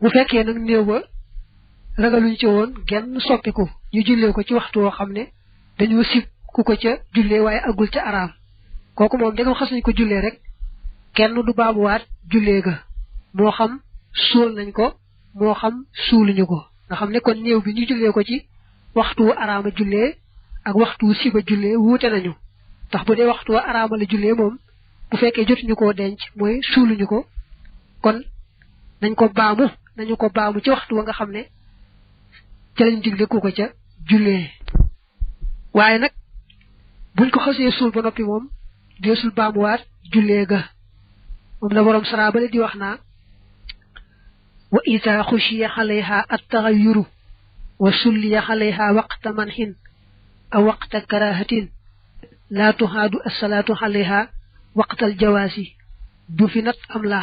bu fekkee nag néew ba ragaluñ ci woon genn soppiku ñu jullee ko ci waxtu woo xam ne dañoo sib ku ko ca jullee waaye agul ca araam kooku moom da nga xas nañ ko jullee rek kenn du baamuwaat jullee ga moo xam suul nañ ko moo xam suuluñu ko nga xam ne kon néew bi ñu jullee ko ci waxtu wu araama jullee ak waxtu wu siba jullee wuute nañu tax bu dee waxtu wa araama la jullee moom bu fekkee jotuñu koo denc mooy suuluñu ko kon nañu ko baamu ci waxtu wa nga xam ne ca lañ digle ku ko ca jullee waaye nag buñ ko xasee suul ba noppi moom deesul baamuwaat jullee ga moom la borom sara bale di wax naa wa ida xushiya alayha at-taghayyuru wa sulliya alayha waqta manhin aw waqta karahatin la tuhaadu as-salatu alayha waqta al-jawazi dufinat am la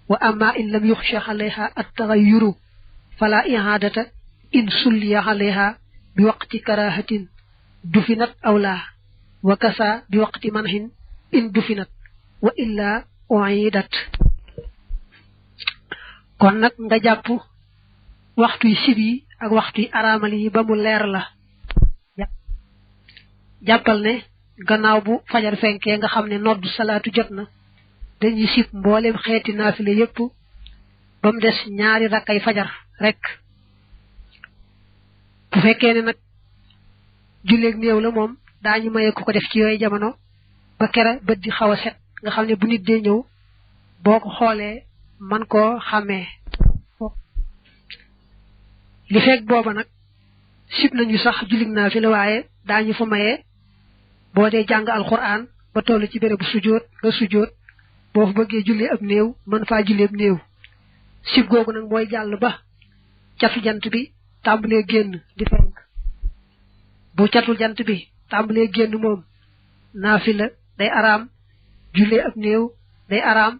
wa amma in lam yukhsha alayha at-taghayyuru fala i'adata in sulliya alayha bi waqti karahatin dufinat aw la wa kasa bi waqti manhin in dufinat wa illa u'idat kon nag nga jàpp waxtu yi sib yi ak waxtu yi araamal yi ba mu leer la jàppal ne gannaaw bu fajar fenkee nga xam ne noddu salaatu jot na dañuy sib mboolem xeeti naafile yépp ba mu des ñaari rakkay fajar rek bu fekkee ne nag julleeg néew la moom daañu maye ku ko def ci yooyu jamono ba kera bët di xaw a set nga xam ne bu nit dee ñëw boo ko xoolee man koo xàmmee li fekk booba nag sib nañu sax jullig naafila waaye daañu fa maye boo dee jàng alquran ba toll ci bérébu sujjóot nga sujjóot boo fa bëggee jullee ab néew mën faa jullee ab néew sib googu nag mooy jàll ba catu jant bi tàmbalee génn di fenk bu catul jant bi tàmbalee génn moom naafila day araam jullee ab néew day araam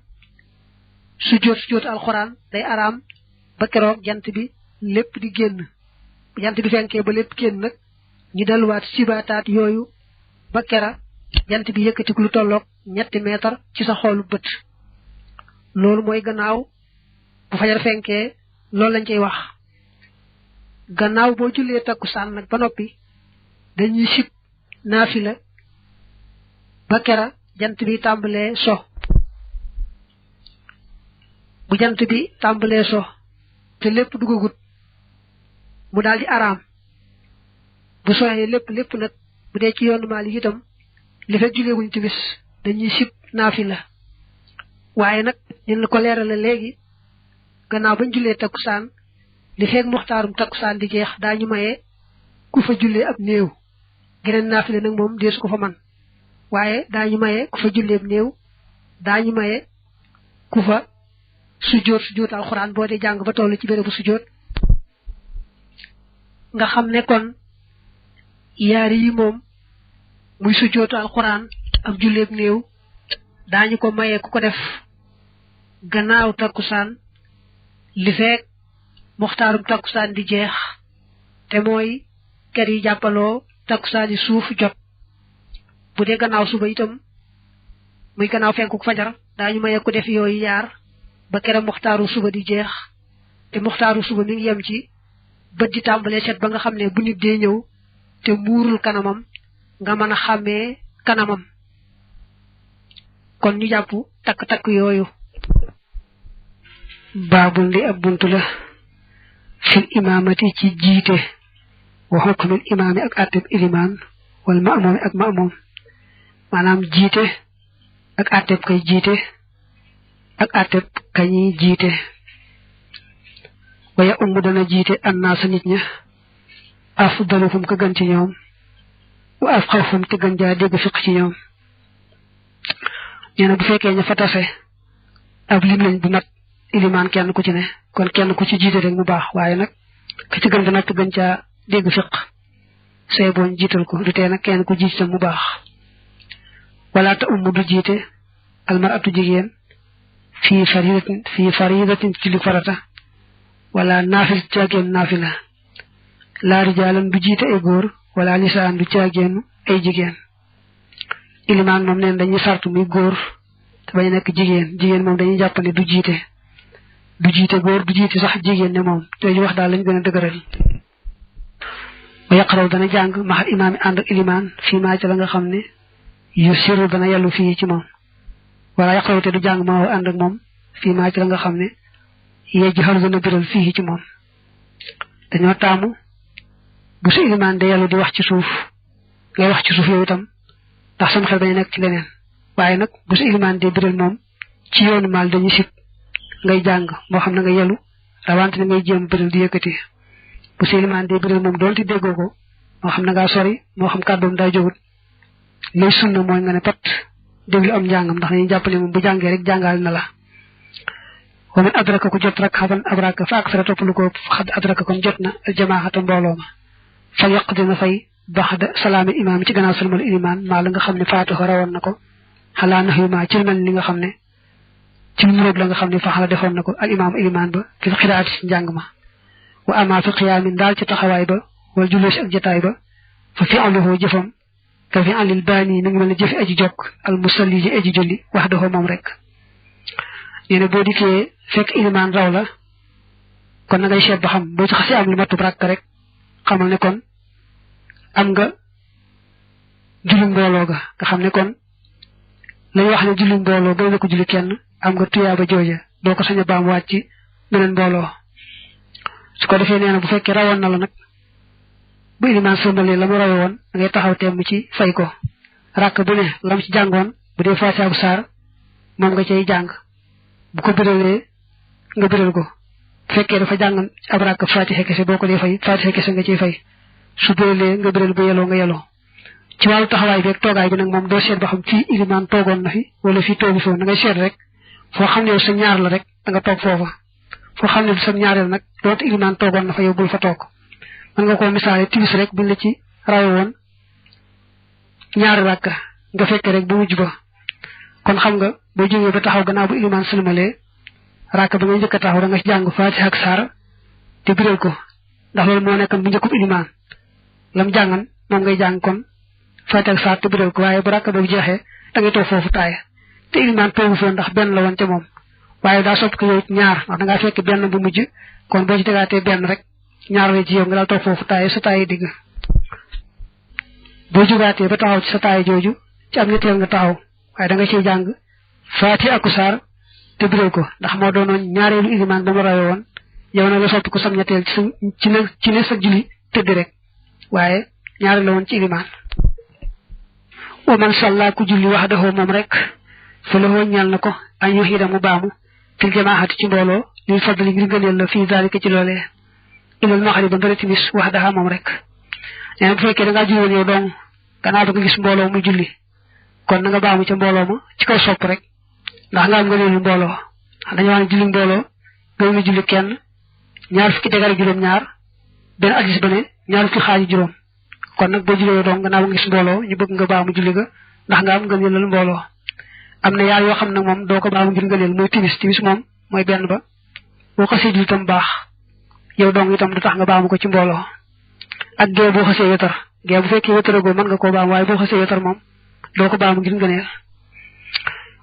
sujjóot alxuraan day araam ba keroog jant bi lépp di génn jant bi fenkee ba lépp génn nag ñu delluwaat sibaataat yooyu ba kera jant bi yëkkatiku lu tolloog 3 meetar ci sa xoolu bët loolu mooy gannaaw bu fajar fenkee loolu lañ cey wax gannaaw boo jullee takkusaan nag ba noppi dañuy sib naafila ba kera jant bi tàmbalee so bu jant bi tàmbalee so te lépp dugagut mu daal di araam bu soxee lépp nag bu dee ci yoonu Maalik itam li fekk julleeguñ timis dañuy sib naafila waaye nag ñun la ko leerale léegi gannaaw bañ jullee takkusaan li fekk muxtaarum takkusaan di jeex daañu maye ku fa jullee ab néew geneen naafila nag moom deesu ko fa man waaye daañu maye ku fa jullee ab néew daañu maye ku fa sujjóot alxuraan boo dee jàng ba toll ci bérébu sujjóot nga xam ne kon yaari yi moom muy sujjóotu alxuraan ak julleeb néew daañu ko maye ku ko def gannaaw takkusaan li fekk muxtaarum takkusaan di jeex te mooy kër yi jàppaloo takkusaan yi suuf jot bu dee gannaaw suba itam muy gannaaw fenkuk fajar daañu maye ku def yooyu yaar ba kera muxtaaru suba di jeex te muxtaaru suba mi ngi yem ci bët di tàmbalee set ba nga xam ne bu nit dee ñëw te muurul kanamam nga mën a xàmmee kanamam kon ñu jàpp takk-takk yooyu baabul li ab buntu la fil imaamati ci jiite wa hukmul imaami ak àtteb ilimaan wal ma'muumi ak ma'muum maanaam jiite ak àtteb kay jiite ak àtteb kañi jiite waya dana jiite annaasa nit ña afdaluhum ka gën ci ñoom wa afqahuhum te gën jaa dégg fiq ci ñoom nee na bu fekkee ña fa tase ab lim lañ bu mat ilimaan kenn ku ci ne kon kenn ku ci jiite rek mu baax waaye nag ka ci gën di nag te gën caa dégg fiq say boon jiital ko du tee nag kenn ku jiite mu baax wala ta du jiite almaratu jigéen fii faridatin ci li farata wala naafil caageen naafila laa rijaalan du jiite ay góor wala nisaan du caageen ay jigéen ilimaan moom neen dañuy sartu muy góor te bañ nekk jigéen moom dañuy jàpp ne du jiite du jiite góor du jiite sax jigéen ne moom jooju wax daal lañ gën a dëgëral ba yaqaraw dana jàng maxal imaam yi ànd ak ilimaan fii maa ca la nga xam ne yu siru dana yellu fii ci moom wala yaqaraw te du jàng maa ànd ak moom fii maa ca la nga xam ne yee ji xaru dana biral fii ci moom dañoo taamu bu sa ilimaan de yellu di wax ci suuf ngay wax ci suuf yow itam ndax sama xel bañu nekk ci leneen waaye nag bu sa ilimaan de biral moom ci yoonu maal dañu sib ngay jàng moo xam ne nga yellu rawante ne ngay jéem biral di yëkkati bu sa ilimaan de biral moom doonte déggoo ko moo xam ne ngaa sori moo xam kàddoom daa jógut lay sunna mooy nga ne pat déglu am njàngam ndax dañuy jàppale moom bu jàngee rek jàngal na la wa man adraka ko jot rek xaban abraka fa ak sara topp lu ko xad adraka kon jot na aljamaaxata mbooloo ma fa yaq dina fay baxda salaami imaam ci gannaaw salmal ilimaan maa la nga xam ne faatuxa rawoon na ko xalaa nax yu maa ci mel li nga xam ne ci muróog la nga xam ne fa xala defoon na ko al imaam ilimaan ba fil xiraati ci njàng ma wa ama fi xiyaamin daal ci taxawaay ba wala julleesi ak jataay ba fa fi aluhu jëfam ka fi alil baani mi ngi mel ne jëfi aji jokk al musalli ji aji julli wax dafa moom rek nee na boo dikkee fekk ilimaan raw la kon na ngay seet ba xam boo ci xasee am lu matub rakk rek xamal ne kon am nga julli mbooloo ga nga xam ne kon lañu wax ne julli mbooloo boo na ko julli kenn am nga tuyaaba jooja doo ko sañ a baam waat ci beneen mbooloo su ko defee nee na bu fekkee rawoon na la nag bu ilimaan sëmbalee la mu rawe woon da ngay taxaw temm ci fay ko rakk bu ne lam ci jàngoon bu dee faatiha bu saar moom nga cay jàng bu ko biralee nga biral ko bu fekkee dafa jàng ab rakk faatiha kese boo ko dee fay faatiha kese nga ciy fay su biralee nga biral bu yeloo nga yeloo ci wàllu taxawaay bi ak toogaay bi nag moom doo seet ba xam fii ilimaan toogoon na fi wala fii toogi foofu da ngay seet rek foo xam ne yow sa ñaar la rek da nga toog foofa foo xam ne sa ñaareel nag dootu ilimaan toogoon na fa yow bul fa toog mën nga koo misaale timis rek buñ la ci rawe woon ñaari rakka nga fekke rek bu mujj ba kon xam nga boo jógee ba taxaw gannaaw bu ilimaan sëlmalee rakka ba ngay njëkk a taxaw da nga ci jàng faatiha ak saar te biral ko ndax loolu moo nekkoon bu njëkkub ilimaan lam jàngan moom ngay jàng kon faatiha ak saar te biral ko waaye bu rakka boobu jeexee da ngay toog foofu taaya te ilimaan toogu foon ndax benn la woon ca moom waaye daa sopp ko yow ñaar ndax da ngaa fekk benn bu mujj kon boo ci tegaatee benn rek ñaar la ci yow nga daal toog foofu taaya sa taaya digg boo jógaatee ba taxaw ci sa taaya jooju ci am ñetteel nga taxaw waaye da nga ciy jàng faatiha ak saar te biral ko ndax moo doonoon ñaareelu ilimaan ba mu rawe woon yow na la sopp ko sam ñetteel ci ne sa julli tëdd rek waaye ñaare la woon ci ilimaan wa man salla ku julli wax daxoo moom rek fa la ñal na ko añ yu xiida mu baamu fil jamaahati ci mbooloo lil fadli ngir gëneel la fii zalika ci loolee ilal maxari ba ndara timis wax daxa moom rek nee na bu fekkee da ngaa julli woon yow dong gannaaw ba nga gis mbooloo muy julli kon na nga baamu ca mbooloo ma ci kaw sopp rek ndax nga am ngëneelu mbooloo dañu wax ne julli mbooloo gën nga julli kenn ñaar fukki tegal juróom ñaar benn addis ba ne ñaar fukki xaaji juróom kon nag boo julli yow dong gannaaw ba nga gis mbooloo ñu bëgg nga baamu julli ga ndax nga am ngëneelu mbooloo am na yaar yoo xam nag moom doo ko baamu ngir ngëneel mooy timis moom mooy benn ba boo xasee julli tam baax yow dong itam du tax nga baamu ko ci mbooloo ak gee boo xasee wetar gee bu fekkee wetaragoo mën nga koo baamu waaye boo xasee wetar moom doo ko baamu ngir ngëneel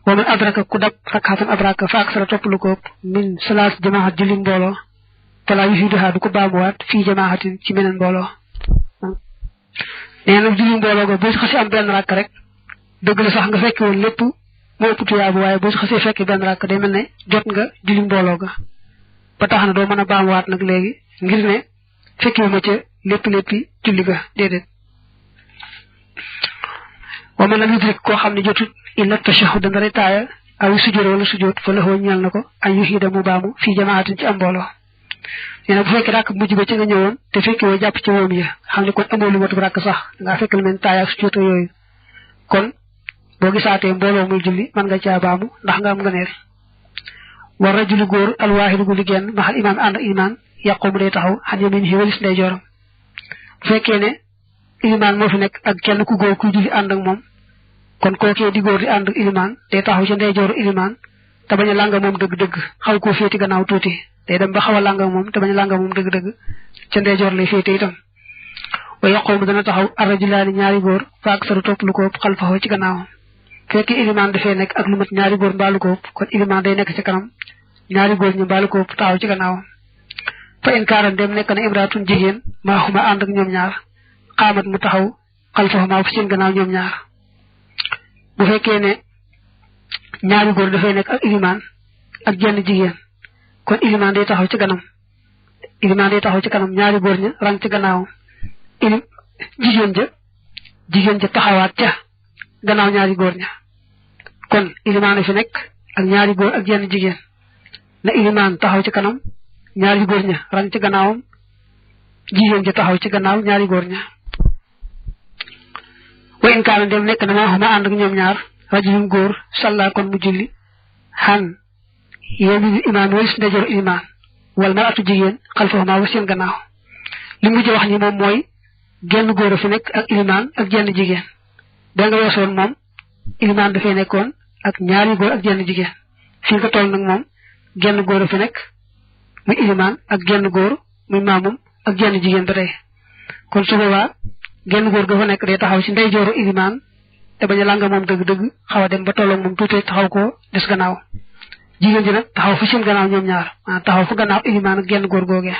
wa man adraka ku dab rakxatan adraka fa aksara topp lu ko min salaas jamaaxat julli mbooloo talaa yufiiduhaa du ko baamuwaat fii jamaaxatin ci meneen mbooloo nee na julli mbooloo ga boo si xasee am benn rakk rek dëgg la sax nga fekk woon lépp moo ëpp tuyaabu waaye boo si xasee fekk benn rakk day mel ne jot nga julli mbooloo ga ba tax na doo mën a baamuwaat nag léegi ngir ne fekkiwu ma ca léppi julli ga déedéet wa man lam yudrik koo xam ne jotut illa tashahhud dana retaaya aw sujjóot wala sujjóot fa laxoo ñeel na ko ay yuxiida mu baamu fii jamaatin ci am mbooloo nee na bu fekkee rakk mujj ba ci nga ñëwoon te fekki woo jàpp ci woom ya xam ne kon amoo lu matub rakk sax dangaa fekk lu mel taaya ak sujjóot yooyu kon boo gisaatee mbooloo muy julli mën nga caa baamu ndax nga am nga neer war rajulu góor alwaahidu gu liggéen maxal imaam ànd ak imaan yàqoo mu day taxaw xan yamin yi walis ndey jooram bu fekkee ne ilimaan moo fi nekk ak kenn ku góor kuy julli ànd ak moom kon kookee di góor di ànd ak ilimaan day taxaw ca ndeyjooru ilimaan te bañ a lànga moom dëgg-dëgg xaw koo féeti gannaaw tuuti day dem ba xaw a lànga moom te bañ a lànga moom dëgg-dëgg ca ndeyjoor lay féete itam wa yaqoomu dana taxaw arrajulaani ñaari góor fa ak saru topp lu ko ëpp xalfaxoo ci gannaawam fekkee ilimaan dafee nekk ak lu mat ñaari góor mbaalu ko ëpp kon ilimaan day nekk ci kanam ñaari góor ñu baal ko taxaw ci gannaaw fa in kaaran dem nekk na imraatun jigéen maa xuma ànd ak ñoom ñaar xaamat mu taxaw xalfahumaa fu seen gannaaw ñoom ñaar bu fekkee ne ñaari góor dafay nekk ak ilimaan ak jenn jigéen kon ilimaan day taxaw ci kanam ñaari góor ña rang ci gannaaw jigéen ja taxawaat ca gannaaw ñaari góor ña kon ilimaan fi nekk ak ñaari góor ak jenn jigéen na ilimaan taxaw ci kanam ñaari góor ña rang ci gannaawam jigéen ja taxaw ci gannaaw ñaari góor ña wa in kaana dem nekk na maa xuma ànd ak ñoom ñaar rajulun góor salla kon mu julli xan yéen imaam walis ndajoor ilimaan wal maratu jigéen xalfahumaa wa seen gannaaw li mujj wax ni moom mooy genn góor a fi nekk ak ilimaan ak jenn jigéen da nga weesoon moom ilimaan dafay nekkoon ak ñaari góor ak jenn jigéen fi nga toll nag moom genn góor a fi nekk muy ilimaan ak genn góor muy maamum ak jenn jigéen ba tey kon su boobaa genn góor ga fa nekk day taxaw ci ndeyjooru ilimaan te bañ a langa moom dëgg-dëgg xaw a dem ba tolloog moom tuuti taxaw ko des gannaaw jigéen ji nag taxaw fa seen gannaaw ñoom ñaar taxaw fa gannaaw ilimaan ak genn góor googee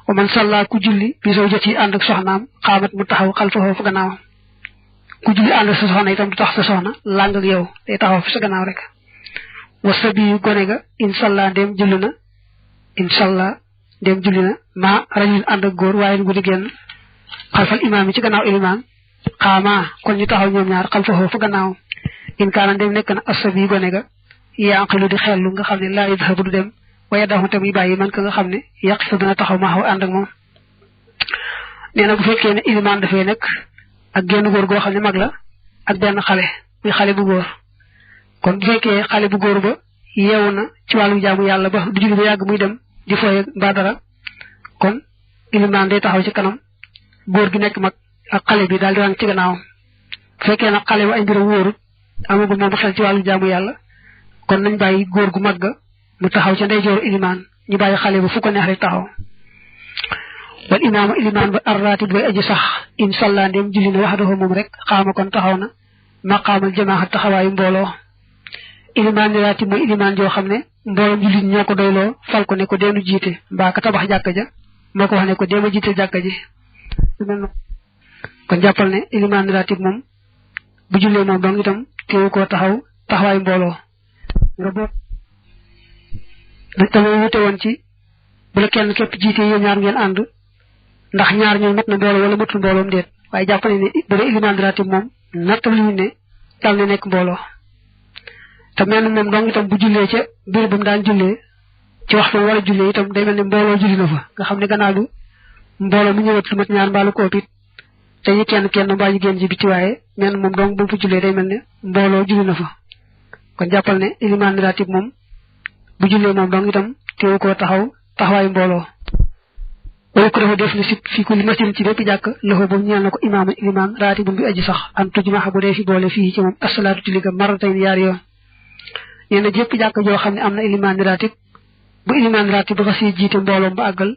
wa man salla ku julli bi zawjati ànd ak soxnaam xaamat mu taxaw xalfahu fa gannaaw ku julli ànd ak sa soxna itam du tax sa soxna làng ak yow day taxaw fi sa gannaaw rek wa sabi gone ga inshallah ndem julli na maa rajul ànd ak góor waaye gu di génn xalfal imaam yi ci gannaaw ilimaan xaama kon ñu taxaw ñoom ñaar xalfahu fa gannaaw in kaana ndem nekk na asabi gone ga yaqilu di xellu nga xam ne laa yadhabu du dem waaye dafa tamit bàyyi man ka nga xam ne yàq sa dana taxaw ma xaw ànd ak moom nee na bu fekkee ne ilimaan dafay nekk ak genn góor goo xam ne mag la ak benn xale muy xale bu góor kon bu fekkee xale bu góor ba yeewu na ci wàllu jaamu yàlla ba du julli ba yàgg muy dem di fooye mbaa dara kon ilimaan day taxaw ci kanam góor gi nekk mag ak xale bi daal di rang ci gannaawam bu fekkee nag xale ba ay mbiram wóorut amagul moom xel ci wàllu jaamu yàlla kon nañ bàyyi góor gu mag ga mu taxaw ca ndeyjooru ilimaan ñu bàyyi xale ba fu ko neex rek taxaw wal imaamu ilimaan ba arratib bay aji sax inshallah ndem julli na waxdahu moom rek xaama kon taxaw na maqaamal jamaaxa taxawaayu mbooloo ilimaan ratib mooy ilimaan joo xam ne mbooloo jullit ñoo ko doyloo fal ko ne ko deenu jiite mbaa ka tabax jàkka ja moo ko wax ne ko deema jiite jàkka ji kon jàppal ne ilimaan ratib moom bu jullee moom dong itam teewu koo taxaw taxawaayu mbooloo nga boot nag tamit wute woon ci bu la kenn képp jiite yéen ñaar ngeen ànd ndax ñaar ñooy mat na mbooloo wala matul mbooloom déet waaye jàpp ne bu dee ilimaan ratib moom nattal ñu ne dal ne nekk mbooloo te mel moom dong itam bu jullee ca biir ba mu daan jullee ci waxtu war a jullee itam day mel ne mbooloo julli na fa nga xam ne gannaaw bi mbooloo mu ñëwat lu mat ñaar mbaalu ko it te ñu kenn mbaa jigéen ji bi ci waaye mel moom dong bu fa jullee day mel ne mbooloo julli na fa kon jàppal ne ilimaan ratib moom bu jullee moom dong itam teewu koo taxaw taxawaayu mbooloo wala ko dafa def ni si fii ku li masin ci bépp jàkk loxo boobu ñeel na ko imaamu ilimaan raatibun bi aji sax an tujmaxa bu dee fi boole fii ci moom asalaatu julli ga maratayn yaari yoon nee na jépp jàkk joo xam ne am na ilimaan ratib bu ilimaan ratib ba xasee jiite mbooloom ba àggal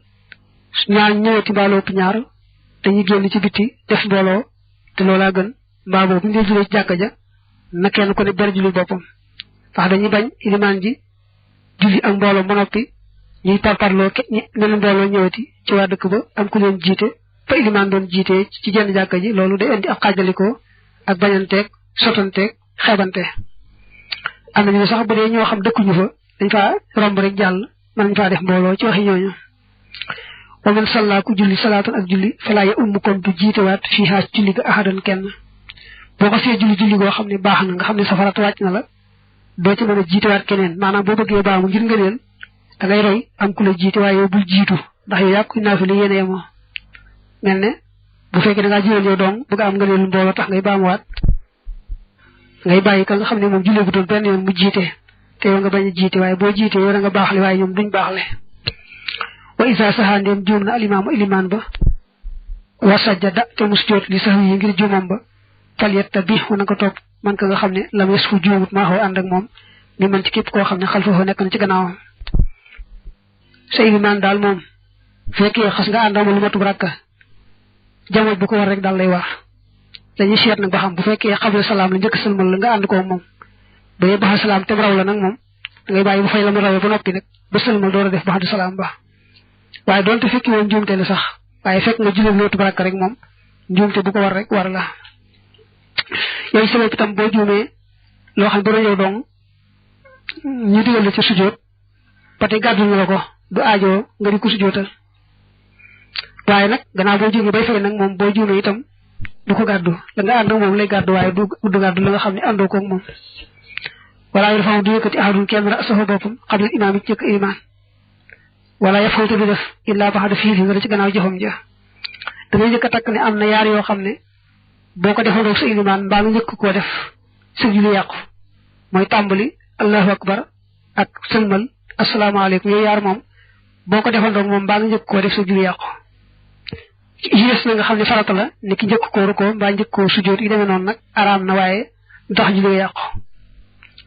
ñaar ñëwati mbaaloo ëpp ñaar dañuy génn ci bitti def mbooloo te loolaa gën mbaa boobu ñu dee julee ci jàkk ja na kenn ko ne ber julli boppam ndax dañuy bañ ilimaan ji julli ak mbooloo ba noppi ñuy parparloo menn mbooloo ñëwati ci waa dëkk ba am ku leen jiite fa ilimaan doon jiite ci jenn jàkka ji loolu day indi ab xaajalikoo ak bañanteeg sotanteeg xeebante am nañu sax bu dee ñoo xam dëkkuñu fa dañ faa romb rek jàll mën nañ faa def mbooloo ci waxi ñooñu wa man salla ku julli salaatan ak julli falaa ya umm kon du jiitewaat fii xaaj julli ga ahadan kenn boo ko see julli goo xam ne baax na nga xam ne safarat wàcc na la doo ci mën a jiitewaat keneen maanaam boo bëggee baamu ngir ngëneel da ngay roy am ku la jiite waaye yow bul jiitu ndax yow yàqu naa fi li yéene yemoo mel ne bu fekkee da ngaa jiwal yow dong bëgg am ngëneelu mbooloo tax ngay baamuwaat ngay bàyyi ka nga xam ne moom jullee bu doon benn yoon mu jiite te yow nga bañ a jiite waaye boo jiite yow da nga baaxle waaye ñoom duñ baaxle wa isa saxaa ndéem juum na alimaamu ilimaan ba wa sajjada te mus joot li sax yi ngir juumam ba falyetta bi na ko topp man ka nga xam ne lam yes fu juumut maa xaw ànd ak moom mi man ci képp koo xam ne xalfa nekk na ci gannaawam sa ilimaan daal moom fekkee xas nga àndama lu matub rakka jamono bu ko war rek daal lay war dañuy seet nag ba xam bu fekkee xabla salaam la njëkk sëlmal la nga ànd koo moom ba yee baxa salaam te raw la nag moom da ngay bàyyi bu fay la mu rawee ba noppi nag ba sëlmal door a def ba'da salaam ba waaye doonte fekki woon njuumte la sax waaye fekk nga julli lootu baraka rek moom njuumte bu ko war rek war la yooyu sama itam boo juumee loo xam ne dara yow dong ñu digal la ci sujjóot ba tey gàddu ñu la ko du aajoo nga di ko sujjóotal waaye nag gannaaw boo juumee bay fay nag moom boo juumee itam du ko gàddu la nga ànd ak moom lay gàddu waaye du gàddu la nga xam ne àndoo koog moom wala yarfa'u du yëkkati ahadun kenn ra'sahu boppam qabla imaam ci jëkk imaan wala yafawtu du def illa ba'da fi'li nga ci gannaaw jëfam ja da ngay njëkk a takk ne am na yaar yoo xam ne boo ko defoon sa imaan mbaa nga njëkk koo def sa julli yàqu mooy tàmbali allahu akbar ak sëlmal asalaamaaleykum yooyu yaar moom boo ko defoon moom mbaa nga njëkk koo def sa julli yàqu yées na nga xam ne farata la ni ki njëkk koo rukkoo mbaa njëkk koo sujjóot yi demee noonu nag araam na waaye du tax julli yàqu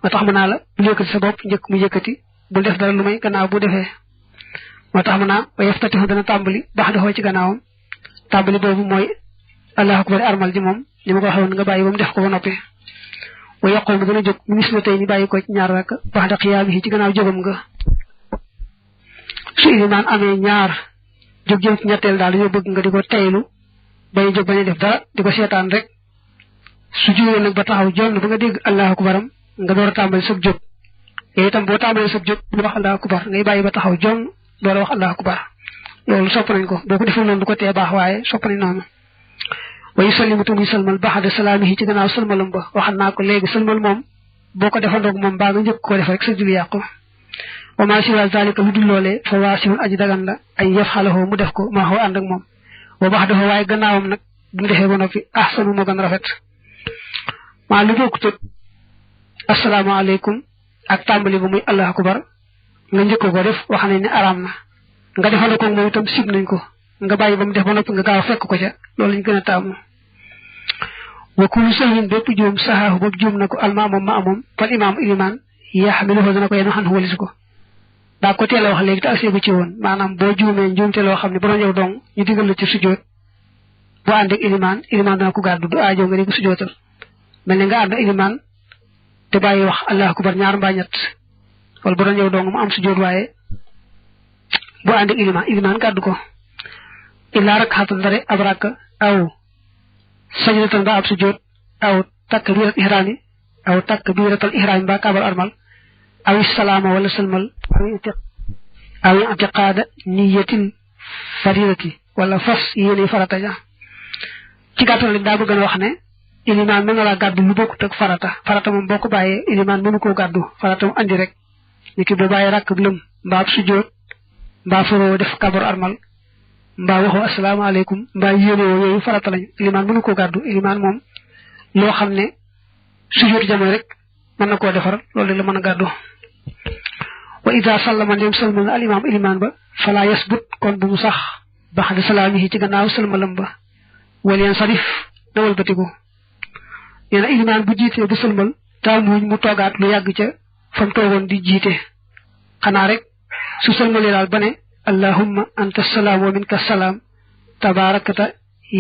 moo tax mën naa la bu yëkkati sa bopp njëkk mu yëkkati bul def dara lu may gannaaw bu defee moo tax mën naa wa yaftatihu dana tàmbali baax doxoo ci gannaawam tàmbali boobu mooy allahu akbar armal ji moom li ma ko waxoon nga bàyyi ba mu def ko ba noppi wa yaqoomu dana jóg minis na tey ni bàyyi ko ci ñaar rakk ba'da qiyaamihi ci gannaaw jógam nga su ilimaan amee ñaar jóg jëm ci ñetteel daal dañoo bëgg nga di ko teylu bañ jóg bañ a def dara di ko seetaan rek su jógee nag ba taxaw jonn ba nga dégg allahu akbaram nga door a tàmbali sab jóg yooyu itam boo tàmbalee sab jóg bu wax allahu akbar ngay bàyyi ba taxaw jonn door a wax allahu akbar loolu sopp nañ ko boo ko defee noonu du ko tee baax waaye sopp nañ noonu wa yusallimu muy salmal ba'da salaamihi ci gannaaw salmalam ba waxal naa ko léegi salmal moom boo ko defandoog moom baa nga njëkk koo def rek sa julli yàqu wa ma siwa zalika lu dul loolee fa waasiun aji dagan la ay yafxalahu mu def ko maa xoo ànd ak moom wa ba'dahu waaye gannaawam nag bu mu defee ba noppi ahsanu moo gën rafet maa lu bokk tëg asalaamaaleykum ak tàmbali ba muy allahu akbar nga njëkk ko def wax nañ ne araam na nga defandoo ko moom itam sib nañ ko nga bàyyi ba mu def ba noppi nga gaaw fekk ko ca loolu lañ gën a taamu wa kullu sahwin bépp juum sahaahu boobu juum na ko almaamum ma amoom fal imaam ilimaan yaxmiluhu dana ko yenu xan walis ko daa ko teel a wax léegi te aseegu ci woon maanaam boo juumee njuumte loo xam ne ba doon yow dong ñu digal la ci sujjóot boo ànd ak ilimaan dana ko gàddu du aajo nga di ko sujjóotal mel ne nga ànd ak ilimaan te bàyyi wax allahu akbar ñaar mbaa ñett wala ba doon yow dong mu am sujjóot waaye boo ànd ak ilimaan gàddu ko illaa rak'atan ndare ab rakk aw sajdatan ba ab sujjóot aw takbiratul ihraami aw takbiratul ihraami ba kaabal armal aw salaama wala salmal aw i'tiqaada niyatil faridati wala fas yéene farata ja ci gàttal li daa bëgg a wax ne ilimaan mën na laa gàddu lu bokkut ak farata moom boo ko bàyyee ilimaan mënu koo gàddu farata mu andi rek ni ki boo bàyyee rakk lëm mbaa ab sujjóot mbaa faroo def kaabal armal mbaa waxoo asalaamaaleykum mbaa yéenewoo yooyu farata lañu ilimaan mënu koo gàddu ilimaan moom loo xam ne sujjóot jamono rek mën na koo defar loolu la mën a gàddu wa ida sallama ndem salmal na al imaam ilimaan ba fala yasbut kon bu mu sax baxda salaamihi ci gannaaw salmalam ba wal yansarif na walbatiku nee na ilimaan bu jiitee bu salmal taamuñ mu toogaat lu yàgg ca fam toogoon di jiite xanaa rek su salmalee daal ba ne allahumma anta salaam wa minka salaam tabaarakata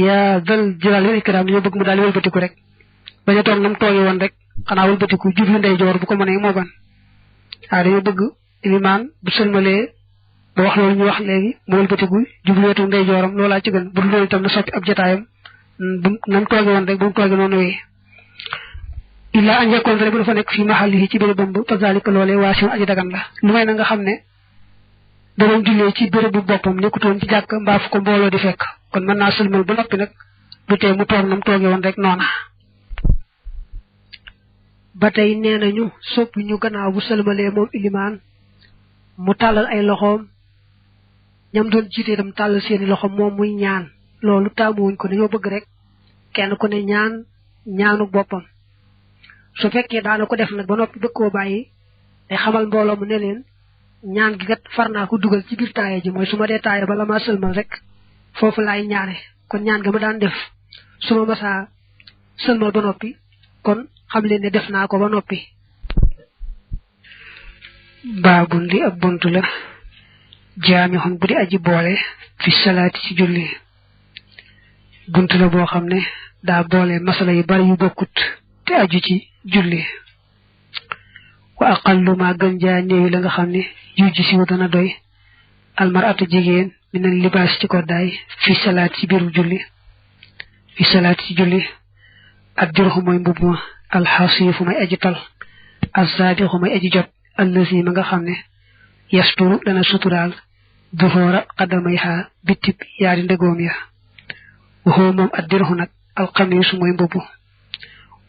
yaa dal jalaali wal ikraam dañoo bëgg mu daal di wëlbatiku rek bañ a toog nam tooge woon rek xanaa wëlbatiku jublu ndeyjoor bu ko mënee moo gën waaw dañoo bëgg ilimaan bu sëlmalee ba wax loolu ñu wax léegi mu wëlbatiku jublu wetu ndeyjooram loolaa ci gën bu dul loolu itam na soppi ab jotaayam nam tooge woon rek bu mu tooge noonu wéy illaa an yakkoon rek bu dafa nekk fii mahallihi ci bérébam bu fa zalika loolee waasiun aji dagan la lu may na nga xam ne da doon jullee ci bérébu boppam nekkutoon ci jàkk mbaa fu ko mbooloo di fekk kon mën naa sëlmal ba noppi nag du tee mu toog nam tooge woon rek noona ba tey nee nañu sopp ñu gannaaw bu sëlmalee moom ilimaan mu tàllal ay loxoom ñam doon jiite itam tàllal seeni loxoom moom muy ñaan loolu taamuwuñ ko dañoo bëgg rek kenn ku ne ñaanu boppam su fekkee daana ko def nag ba noppi bëgg koo bàyyi day xamal mbooloo mu ne leen ñaan gi kat far naa ko dugal ci biir taaya ji mooy su ma dee taaya bala maa sëlmal rek foofu laay ñaane kon ñaan ga ma daan def su ma masaa sëlmal ba noppi kon xam leen ne def naa ko ba noppi baabun li ab bunt la jaamixun bu di aji boole fi salaati ci julli bunt la boo xam ne daa boole masala yu bari yu bokkut te aju ci julli wa aqallu ma gën jaa néewi la nga xam ne yu ji siwu dana doy almaratu jigéen minal libaas ci koddaay fi salaat ci biiru julli fi salaat ci julli ak dirxu mooy mbubb ma alxasiifu may aji tal azzaadixu may aji jot allazi ma nga xam ne yasturu dana suturaal duhoora qadamayha bitib yaari ndegoom ya waxoo moom ak dirxu nag alxamiisu mooy mbubb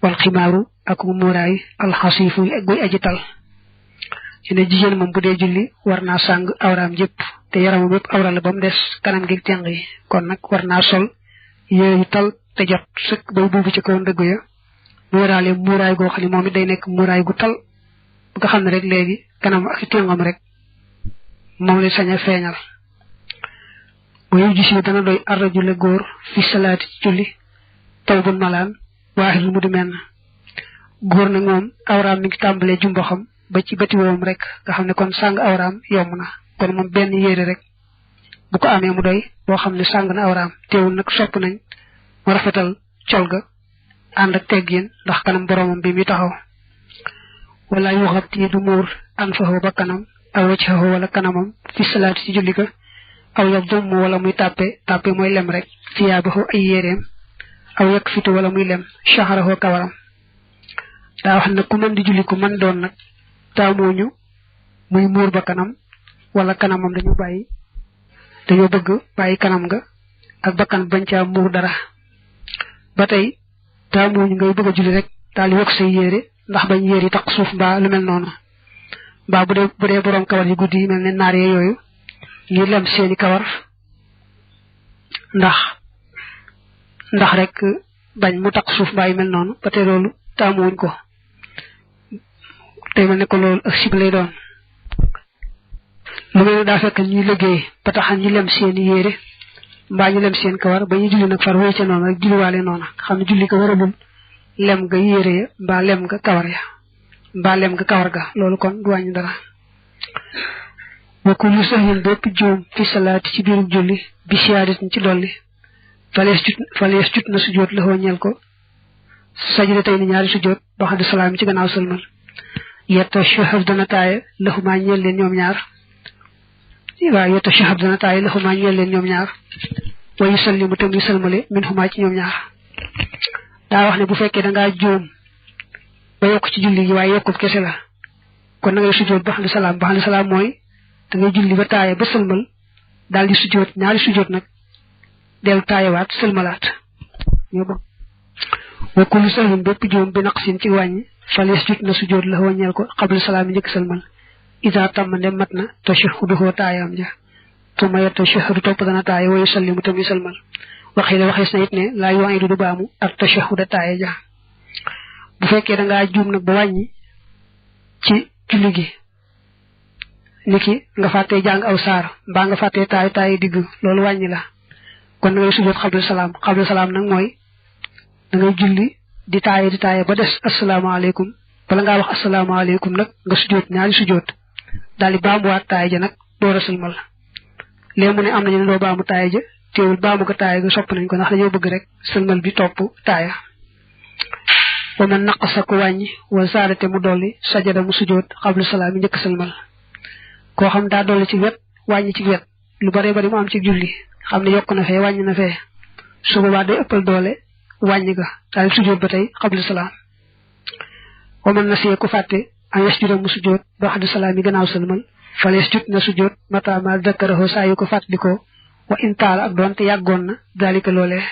wal ximaaru ak muuraay alxasiifu yi guy aji tal ci ne jigéen moom bu dee julli war naa sàng awraam jëpp te yaramam yëpp awra la ba mu des kanam gi teng yi kon nag war naa sol yooyu tal te jot sëkk bay buubu ci kaw ndëgg ya muuraale muuraay goo xam ne moom it day nekk muuraay gu tal bu nga xam ne rek léegi kanam ak tengam rek moom la sañ a feeñal bu yow gis dana doy arrajule góor fi salaati ci julli taw bun malaan waaxil mu di menn góor nag moom awraam mi ngi tàmbalee jumboxam ba ci bëti woom rek nga xam ne kon sàng awraam yomb na kon moom benn yére rek bu ko amee mu doy boo xam ne sàng na awraam teewul nag sopp nañ mu rafetal col ga ànd ak teggin ndax kanam boromam bi mi taxaw wala yu xabti du muur an faxoo ba kanam aw waccaxoo wala kanamam fi salaati ci julli ga aw yab domm wala muy tàppe mooy lem rek fiyaabaxoo ay yéreem aw yekk fitu wala muy lem shaharaxoo kawaram daa wax ne ku mën di julli ku mën doon nag taamuñu muy muur ba kanam wala kanamam dañoo bëgg bàyyi kanam nga ak bakkan bañ caa muur dara ba tey taamuñu ngay bëgg a julli rek daal di wokk say yére ndax bañ yére yi taq suuf mbaa lu mel noonu mbaa bu dee borom kawar yu guddi yi mel ne naar yee yooyu ñu lem seeni kawar ndax rek bañ mu taq suuf mbaa yu mel noonu ba tey loolu taamuwuñ ko tey mel ne ko loolu ak sib lay doon lu mel ne daa fekk ñuy liggéey ba taxan ñu lem seeni yére mbaa ñu lem seen kawar ba ñu julli nag far wéy ca noonu rek julliwaale noonu xam ne julli ko waralul lem nga yére ya mbaa lem nga kawar ya mbaa lem nga kawar ga loolu kon du wàññi dara wa kullu sahwin bépp juum fi salaati ci biiru julli bi siyaadatin ci dolli falees jut na sujjóot la ñeel ko sajda tey ni ñaari sujjóot ba xam ne salaam ci gannaaw sëlmal yetta shahab dana taaye laxumaa ñeel leen ñoom ñaar waaw yetta shahab dana taaye laxumaa ñeel leen ñoom ñaar wa yusallimu tam yu sëlmale min xumaa ci ñoom ñaar daa wax ne bu fekkee da ngaa juum ba yokk ci julli gi waaye yokkub kese la kon na ngay sujjóot ba xam ne salaam mooy da ngay julli ba taaye ba sëlmal daal di sujjóot ñaari sujjóot nag dellu taayewaat sëlmalaat ñoo ba wa kullu sahwin bépp juum bi naqsin ci wàññi falees jut na sujjóot la waññeel ko xabla salaam yi njëkk sëlmal isa tàmm ndem mat na tashahuduhu taayam ja tuma ya tashahudu topp dana taaye wa yusallimu tam yu sëlmal waxees na it ne laa yu'idu du baamu ak tashahuda taaye ja bu fekkee da ngaa juum nag ba wàññi ci julli gi niki nga fàttee jàng aw saar mbaa nga fàttee taaye digg loolu wàññi la kon da ngay sujjóot xabla salaam nag mooy da ngay julli di taaye ba des asalaamaaleykum bala ngaa wax asalaamaaleykum nag nga sujjóot ñaari sujjóot daal di baamuwaat taaye ja nag door a sëlmal léegi mu ne am nañu ne doo baamu taaye ja teewul baamu ko taaye ga sopp nañ ko ndax dañoo bëgg rek sëlmal bi topp taaya wa man naqasa ku wàññi wa zaadate mu dolli sajada mu sujjóot xabla salaam yi njëkk sëlmal koo xam daa dolli ci wet wàññi ci wet lu bare bari mu am ci julli xam ne yokk na fee wàññi na fee su boobaa day ëppal doole wàññi ga daal sujjóot ba tey xabla salaam wa man nasiya ku fàtte an yasjuda mu sujjóot ba xabla salaam yi gannaaw sëlmal fal yasjud na sujjóot mata ma dakkarahu saa yu ko fàttalikoo wa in taala ak doonte yàggoon na dalika loolee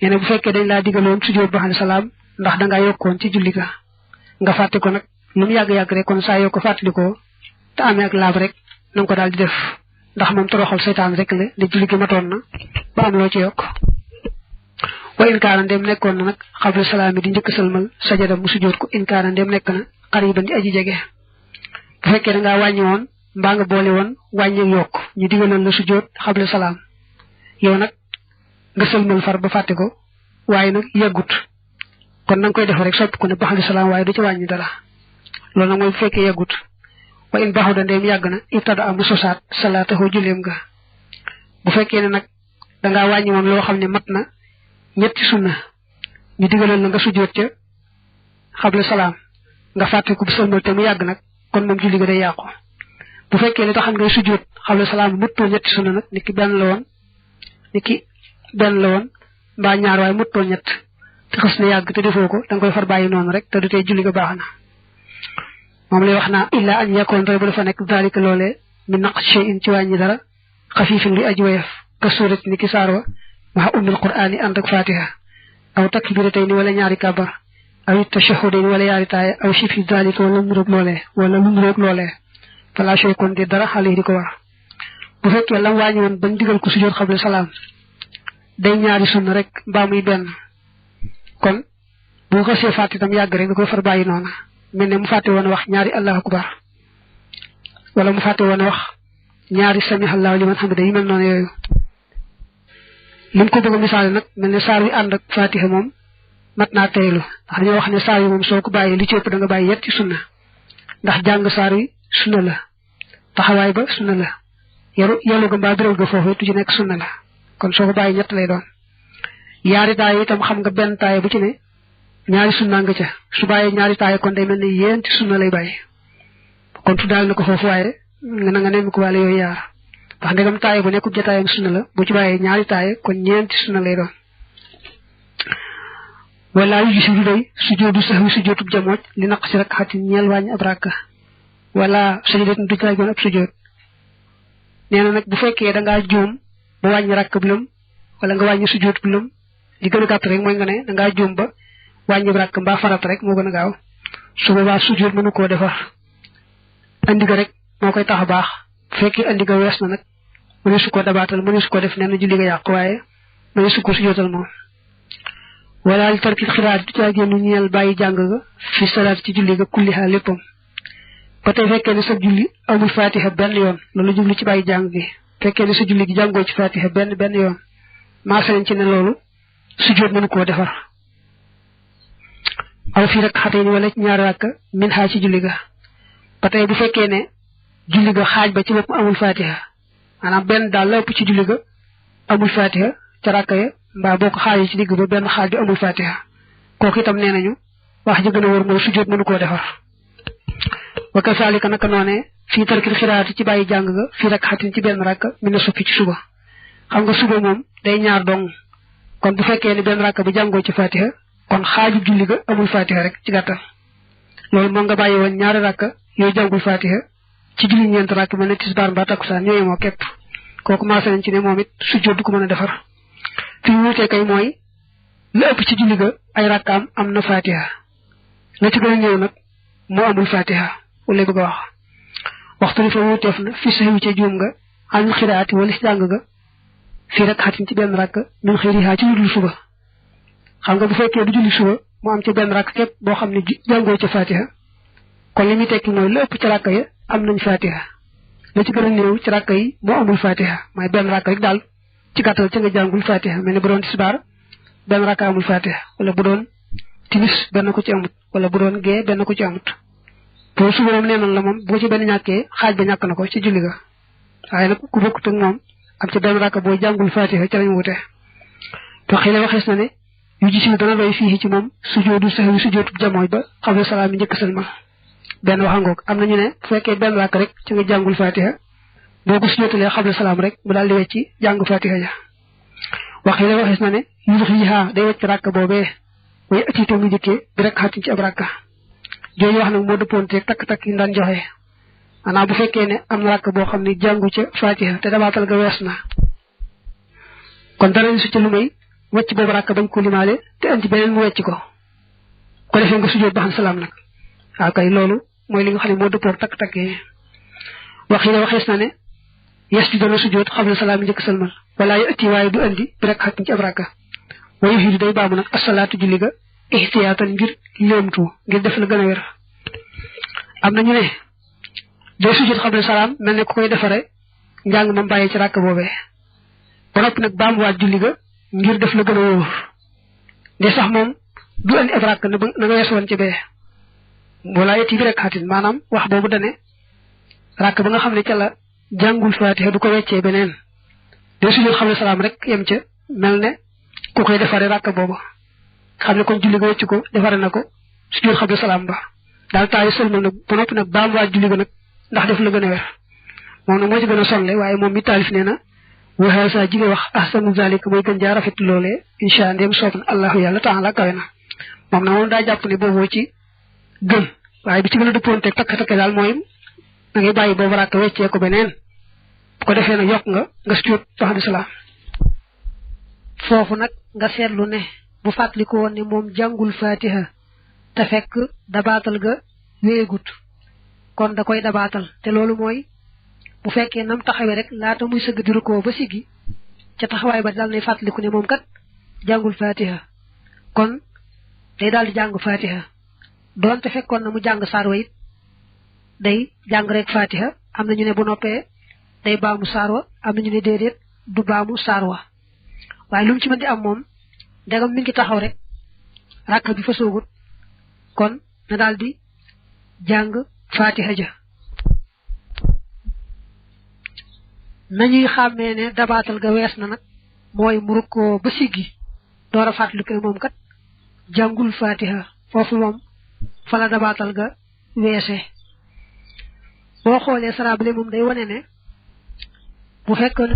yene bu fekkee dañ laa digaloon sujjóot ba xabla salaam ndax dangaa yokkoon ci julli ga nga fàtte ko nag lu mu yàgg-yàgg rek kon saa yoo ko fàttalikoo te amee ak laab rek na nga ko daal di def ndax moom toroxal seytaan rek la ne julli gi matoon na ba am loo ci yokk wa inkaana ndem nekkoon na nag xabla salaam yi di njëkk sëlmal sajada mu sujjóot ko inkaana ndem nekk na xariban di aji jege bu fekkee da ngaa wàññi woon mbaa nga boole woon wàññi yokk ñu digaloon la sujjóot xabla salaam yow nag nga sëlmal far ba fàtte ko waaye nag yeggut kon na nga koy def rek soppi ko ne ba xabla salaam waaye du ci wàññi dara loolu nag mooy bu fekkee yeggut wa in baaxu da ndeem yàgg na ibtada amu sosaat salaatahu julleem nga bu fekkee ne nag da ngaa wàññi woon loo xam ne mat na ñetti sunna ñu digaloon la nga sujjóot ca xabla salaam nga fàtte ko bu sëlmal te mu yàgg nag kon moom julli ga day yàqu bu fekkee li taxan ngay sujjóot xabla salaam muttoo ñetti sunna nag niki benn la woon mbaa ñaar waaye muttoo ñett te xas na yàgg te defoo ko da nga koy far bàyyi noonu rek te du tee julli ga baax na moom lay wax naa illa an yakkoon rek bu dafa nekk daalika loolee mi naq shay'in ci wàññi dara xafiifin luy aji woyof ka suurat ni ki saar wa maa ummil qur'aani ànd ak fatiha aw takbiratayni wala ñaari kabar aw tashahhudayni wala yaari taaya aw shifi daalika wala lu nuroog loolee fala shay kon di dara xale yi di ko war bu fekkee lam wàññi woon bañ digal ko sujjóot xabla salaam day ñaari sunna rek mbaa muy benn kon bu xasee fàtte itam yàgg rek da koy far bàyyi noona mel ne mu fàtte woon a wax ñaari allahu akbar wala mu fàtte woon a wax ñaari samihallahu liman hamida yi mel noonu yooyu lim ko bëgg a misaale nag mel ne saar wi ànd ak fatiha moom mat naa teylu ndax dañoo wax ne saar wi moom soo ko bàyyi li ci ëpp da nga bàyyi yetti sunna ndax jàng saar wi sunna la taxawaay ba sunna la yelu ga mbaa biral ga foofu tu ci nekk sunna la kon soo ko bàyyi ñett lay doon yaari taay itam xam nga benn taay bu ci ne ñaari sunna nga ca su bàyyee ñaari taay kon day mel ne yéenti sunna lay bàyyi kon tuddaal na ko foofu waaye nga nemmi ko wàlle yooyu yaar ndax ndegam taay bu nekkul jotaayam sunna la bu ci bàyyee ñaari taay kon ñeenti sunna lay doon wala yu gis du doy sujjóotu sahwi sujjóotub jamooj li naq si rek xati ñeel wàññi ab rakka wala sajidatun du caay goon ab sujjóot nee na nag bu fekkee da ngaa juum ba wàññi rakk bi lum wala nga wàññi sujjóot bi lum li gën a gàtt rek mooy nga ne da ngaa juum ba wàññi rakk mbaa farat rek moo gën a gaaw su boobaa sujjóot mënu koo defar andi ga rek moo koy tax a baax bu fekkee andi ga wees na nag mëne su ko dabaatal mëne su ko def nee na julli ga yàq waaye mëne su ko sujjóotal moom wala li tarkit xiraat du caa génn ñeel bàyyi jàng ga fi salaat ci julli ga kulliha léppam ba tey fekkee ne sa julli amul fatiha benn yoon loolu jublu ci bàyyi jàng gi fekkee ne sa julli gi jàngoo ci fatiha benn yoon maase nañ ci ne loolu sujjóot mënu koo defar aw fii rek xatee ni wala ñaari rakk min xaa ci julli ga ba tey bu fekkee ne julli ga xaaj ba ci bopp amul fatiha maanaam benn daal la ëpp ci julli ga amul fatiha ca rakk ya mbaa boo ko xaajee ci digg ba benn xaaj bi amul fatiha kooku itam nee nañu wax ji gën a wóor mooy sujjóot mënu koo defar wa kasaalika naka noonee fii tarkil xiraati ci bàyyi jàng ga fii rek xatin ci benn rakk mi na soppi ci suba xam nga suba moom day ñaar dong kon bu fekkee ne benn rakk bi jàngoo ci fatiha kon xaaju julli ga amul fatiha rek ci gàttal loolu moo nga bàyyi woon ñaari rakk yooyu jàngul fatiha ci julli ñeent rakk mel ne tisbaar mbaa takkusaan ñooy moo képp kooku maase nañ ci ne moom it sujjóot du ko mën a defar fi wuutee kay mooy la ëpp ci julli ga ay rakkaam am na fatiha la ci gën a ñëw nag moo amul fatiha wala bëgg a wax waxtu fa wuuteef na fi saxi ca juum nga am xiraati wala si jàng ga fii rek xatin ci benn rakk min xëyrihaa ci julli suba xam nga bu fekkee du julli suba mu am ci benn rakk képp boo xam ne jàngoo ca fatiha kon li muy tekki mooy la ëpp ci rakk ya am nañ fatiha la ci gën a néew ci rakk yi moo amul fatiha mooy benn rakk rek daal ci gàttal ca nga jàngul fatiha mel ne bu doon tisbaar benn rakk amul fatiha wala bu doon timis benn ko ci amut wala bu doon gee benn ko ci amut boo suba moom nee noonu la moom boo ci benn ñàkkee xaaj ba ñàkk na ko ci julli ga waaye nag ku bokkut ak moom am ci benn rakk boo jàngul fatiha ca lañu wute to xëy na waxees na ne yu gis ni dana doy fii ci moom sujjóotu sahwi sujjóotu jamooy ba xabla salaam yi njëkk sëlmal benn waxangoog am nañu ne bu fekkee benn rakk rek ci nga jàngul fatiha boo ko sujjóotalee xabla salaam rek mu daal di wecci jàng fatiha ja wax yi la waxees na ne yudux yi xaa day wecc rakk boobee way atiite mu njëkkee bi rek xatin ci ab rakka jooju wax nag moo dëppoonteeg takk-takk yi daan joxe maanaam bu fekkee ne am na rakk boo xam ne jàngu ca fatiha te dabaatal ga wees na kon dara su ca lu may wecc boobu rakk bañ ko limaale te andi beneen mu wecc ko defee nga sujjóot ba xam salaam nag waaw kay loolu mooy li nga xam ne moo dëppoog takk-takk yi wax yi la waxees na ne yes bi dana sujjóot xabla salaam yi njëkk sëlmal wala yu ëtti waaye du andi bi rek xatin ci ab rakka wayu xiidu day baamu nag asalaatu julli ga ihtiyaatan ngir léemtu ngir def la gën a wér am na ñu ne day sujjóot xabla salaam mel ne ku koy defare njàng moom bàyyee ci rakk boobee ba noppi nag baamuwaat julli ga ngir def la gën a wóor de sax moom du andi ab rakk na nga wees woon ci bee wala yetti bi rek xatin maanaam wax boobu dane rakk ba nga xam ne ca la jàngul fatiha du ko weccee beneen day sujjóot xabla salaam rek yem ca mel ne ku koy defare rakk boobu xam ne kon julli ga wecc ko defare na ko sujjóot xabla salaam ba daal taay sëlmal nag ba noppi nag baam waaj julli ga nag ndax def la gën a wér moom nag moo ci gën a sonle waaye moom mi taalif nee na waxee sa jige wax ahsanu zalika mooy gën jaa rafet loolee insha ndéem soob na allahu yàlla taala kawe na moom nag moom daa jàpp ne booboo ci gën waaye bi ci gën a dëppoon teg takk daal mooy da ngay bàyyi boobu rakk weccee ko beneen bu ko defee nag yokk nga sujjóot ba'da salaam foofu nag nga seetlu ne bu fàttaliku woon ne moom jàngul fatiha te fekk dabaatal ga wéegut kon da koy dabaatal te loolu mooy bu fekkee nam taxawee rek laata muy sëgg di rukkoo ba siggi ca taxawaay ba dal nay fàttaliku ne moom kat jàngul fatiha kon day daal di jàng fatiha doonte fekkoon na mu jàng saarwa it day jàng rek fatiha am na ñu ne bu noppee day baamu saarwa am na ñu ne déedéet du baamu saarwa waaye lu mu ci mën di am moom ndegam mi ngi taxaw rek rakk bi fa soogut kon na daal di jàng fatiha ja nañuy xàmmee ne dabaatal ga wees na nag mooy mu rukkoo ba siggi door a fàttaliku ne moom kat jàngul fatiha foofu moom fa la dabaatal ga weese boo xoolee sarabale moom day wane ne bu fekkoon